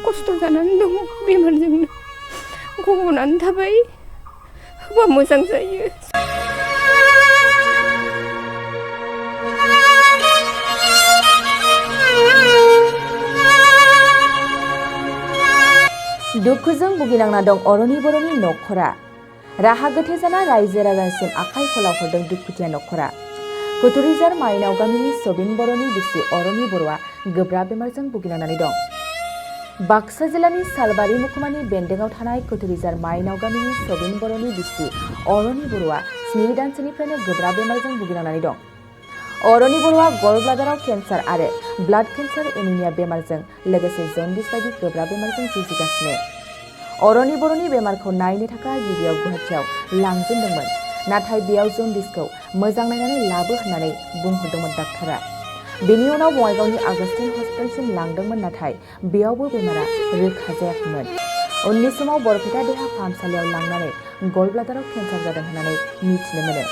खस्थ' जानानै दङ बेमारजोंनो गब'नानै थाबाय होबा मोजां जायो। दुखुजों भुगिनांना दं अरनि बर'नि न'खरा राहा गोथे जाना रायजो राजानिसिम आखाइ फोलावहरदों दुखुथिया न'खरा। कुथुरिजार माइनाव गामिनि सबिन बर'नि बिसि अरनि बर'आ गोब्राब बेमारजों भुगिनांनानै दं। बाक्सा जिल्लानि सालबारि मुखुमानि बेन्दोंआव थानाय कुथुरिजार माइनाव गामिनि सबिन बर'नि बिसि अरनि बर'आ 7 दानसोनिफ्रायनो गोब्राब बेमारजों भुगिनांनानै दं। अरनि बर'आ गल ब्लाडाराव केन्सार आरो ब्लाड केन्सार एनिमिया बेमारजों लोगोसे जन्दिस बायदि गोब्राब बेमारजों जुजिगासिनो। अरनि बर'नि बेमारखौ नायनो थाखाय गिबियाव गुवाहाटियाव लांजेनदोंमोन, नाथाय बेयाव जन्दिसखौ मोजां नायनानै लाबो होननानै बुंहरदोंमोन डाक्टारा। बेनि उनाव बङाइगावनि आगस्टिन हस्पिटालसिम लांदोंमोन, नाथाय बेयावबो बेमारा रोखा जायाखैमोन। उननि समाव बरपेटा देहा फाहामसालियाव लांनानै गल ब्लाडाराव केन्सार जादों होननानै मिथिनो मोनो।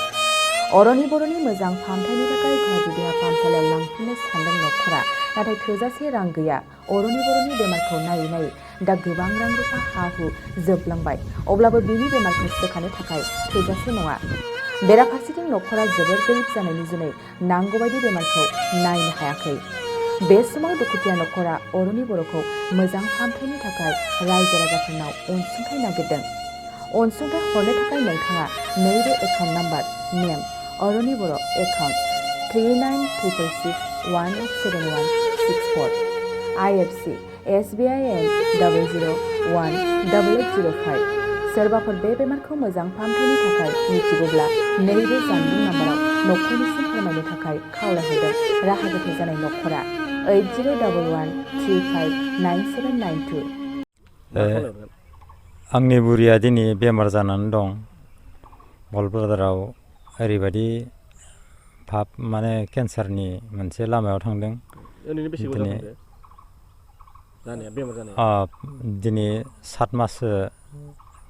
अरनि बर'नि मोजां फाहामथायनि थाखाय गुवाहाटि देहा फाहामसालियाव लांफिननो सानदों न'खरा, नाथाय थोजासे रां गैया। अरनि बर'नि बेमारखौ नायै नायै दा गोबां रां रुफा हा हु जोबलांबाय, अब्लाबो बिनि बेमारखौ सोखानो थाखाय थोजासे नङा। बेराफारसेथिं न'खरा जोबोर गोरिब जानायनि जुनै नांगौबायदि बेमारखौ नायनो हायाखै। बे समाव दुखुथिया न'खरा अरनि बर'खौ मोजां फाहामथायनि थाखाय रायजो राजाफोरनाव अनसुंथाइ नागिरदों। अनसुंथाइ हरनो थाखाय नोंथाङा नैबे एकाउन्ट नाम्बार नेम अरनि बर' एकाउन्ट 396661876164 IFC SBI N 0018805 सोरबाफोर बे बेमारखौ मोजां फाहामथायनि थाखाय मिथिगौब्ला नैबे जानबुं नाम्बाराव न'खरनिसिम फोरमायनो थाखाय खावलायहरदों राहा गोथे जानाय न'खरा 8011359792। आंनि बुरिया दिनै बेमार जानानै दं। गल ब्लाडाराव ओरैबायदि भाब माने केन्सारनि मोनसे लामायाव थांदों। दिनै 7 माससो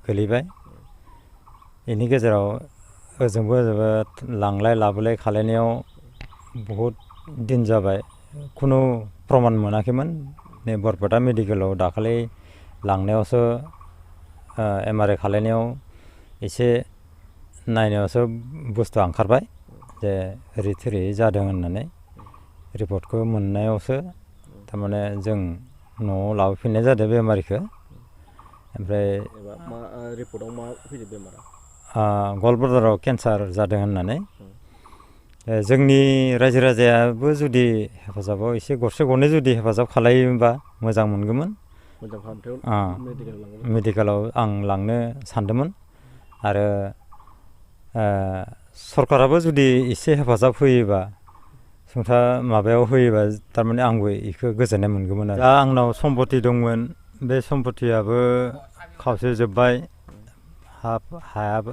गोलैबाय। बेनि गेजेराव ओजोंबो ओजोंबो लांलाय लाबोलाय खालायनायाव बहुद दिन जाबाय, खुनु प्रमान मोनाखैमोन। नै बरपेटा मेडिकेलाव दाखालि लांनायावसो MRI खालायनायाव एसे नायनायावसो बुस्थुआ ओंखारबाय जे ओरै थोरै जादों होननानै। रिपर्टखौ मोननायावसो थारमाने जों न'आव लाबोफिननाय जादों बेमारिखौ। ओमफ्राय रिपर्टआव मा फैदों बेमारा? गल ब्लाडाराव केन्सार जादों होननानै। जोंनि रायजो राजायाबो जुदि हेफाजाबाव एसे गरसे गरनै जुदि हेफाजाब खालायोबा मोजां मोनगौमोन। मेडिकेलाव आं लांनो सानदोंमोन आरो सरकाराबो जुदि एसे हेफाजाब होयोबा सुंथा माबायाव होयोबा थारमाने आंबो बेखौ गोजोननाय मोनगौमोन आरो। दा आंनाव सम्पति दंमोन, बे सम्पतियाबो खावसे जोब्बाय। हायाबो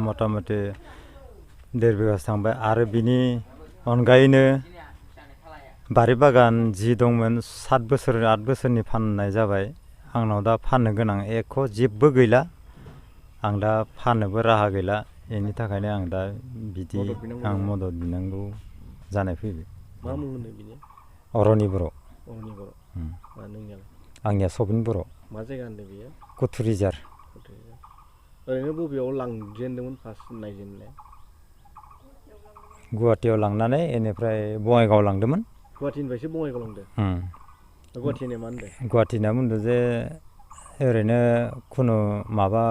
मथा मथि 1.5 बिगासो थांबाय आरो बिनि अनगायैनो बारि बागान जि दंमोन 7 बोसोर 8 बोसोरनि फाननाय जाबाय। आंनाव दा फाननो गोनां एख' जेबो गैला। आं दा फाननोबो राहा गैला। बेनि थाखायनो आं दा बिदि मदद बिनांगौ जानाय फैबाय। मा मुं होनो बिनि? अरनि बर'। अरनि बर'। नोंनियालाय? आंनिया सबिन बर'। मा जायगा होनदों बेयो? कुथुरिजार। ओरैनो बबेयाव लांजेनदोंमोन फार्स्ट नायजेननाया? गुवाहाटियाव लांनानै बेनिफ्राय बङाइगाव लांदोंमोन। गुवाहाटिनिफ्रायसो बङाइगाव लांदों? गुवाहाटिना मा होनदों? गुवाहाटिना बुंदों जे ओरैनो खुनु माबा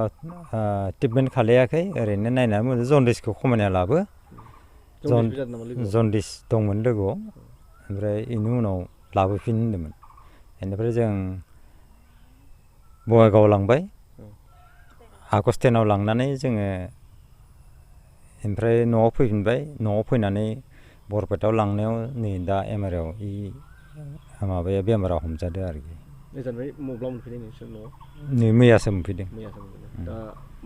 ट्रिटमेन्ट खालायाखै, ओरैनो नायनानै बुंदों जन्दिसखौ खमायना लाबो। जन्दिस दंमोन लोगोआव। ओमफ्राय बेनि उनाव लाबोफिन होनदोंमोन। बेनिफ्राय जों बङाइगावआव लांबाय। आगस्टिनाव लांनानै जोङो ओमफ्राय न'आव फैफिनबाय। न'आव फैनानै बरपेटायाव लांनायाव नै दा MRIआव माबाया बेमारा हमजादों आरोखि। ओजोंहाय मब्ला मोनफैदों नोंसोर न'आव? नै मैयासो मोनफैदों। दा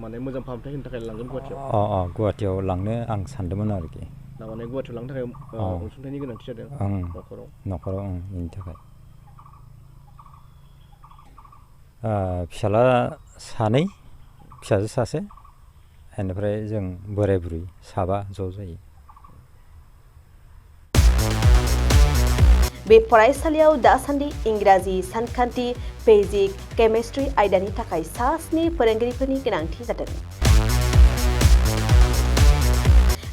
माने मोजां फाहामथाय होनो थाखाय लांगोन गुवाहाटियाव? गुवाहाटियाव लांनो आं सानदोंमोन आरोखि। माने गुवाहाटियाव लांनो थाखाय अनसुंथाइनि गोनांथि जादों न'खराव? बेनि थाखाय। फिसाला 2, फिसाजो 1, बेनिफ्राय जों बोराय बुरै 7 ज' जायो। बे फरायसालियाव दासान्दि इंराजि, सानखान्थि, फिजिक्स, केमिस्ट्रि आयदानि थाखाय 7 फोरोंगिरिफोरनि गोनांथि जादों।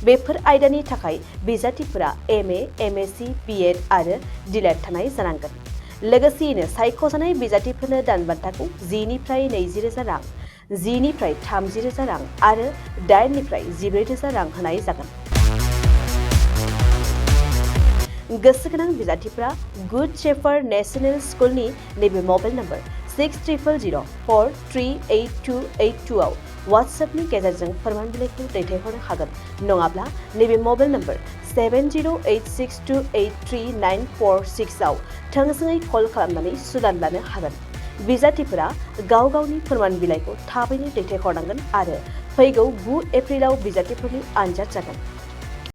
बेफोर आयदानि थाखाय बिजाथिफोरा MA, MSc, BEd आरो DLED थानाय जानांगोन। लोगोसेयैनो सायख'जानाय बिजाथिफोरनो दानबान्थाखौ 10 निफ्राय 20,000 रां, 10 निफ्राय 30,000 रां आरो 8 निफ्राय 14,000 रां होनाय जागोन। गोसोगोनां बिजाथिफोरा गुड शेफार्ड नेशनेल स्कुलनि नैबे मबाइल नम्बर 6000438282 आव WhatsAppनि गेजेरजों फोरमान बिलाइखौ दैथायहरनो हागोन। नङाब्ला नैबे मबाइल नम्बर 7086283946 आव थोंजोङै कल खालामनानै सुलाद लानो हागोन। बिजाथिफोरा गाव गावनि फोरमान बिलाइखौ थाबैनो दैथायहरनांगोन आरो फैगौ 9 एप्रिलाव बिजाथिफोरनि आनजाद जागोन।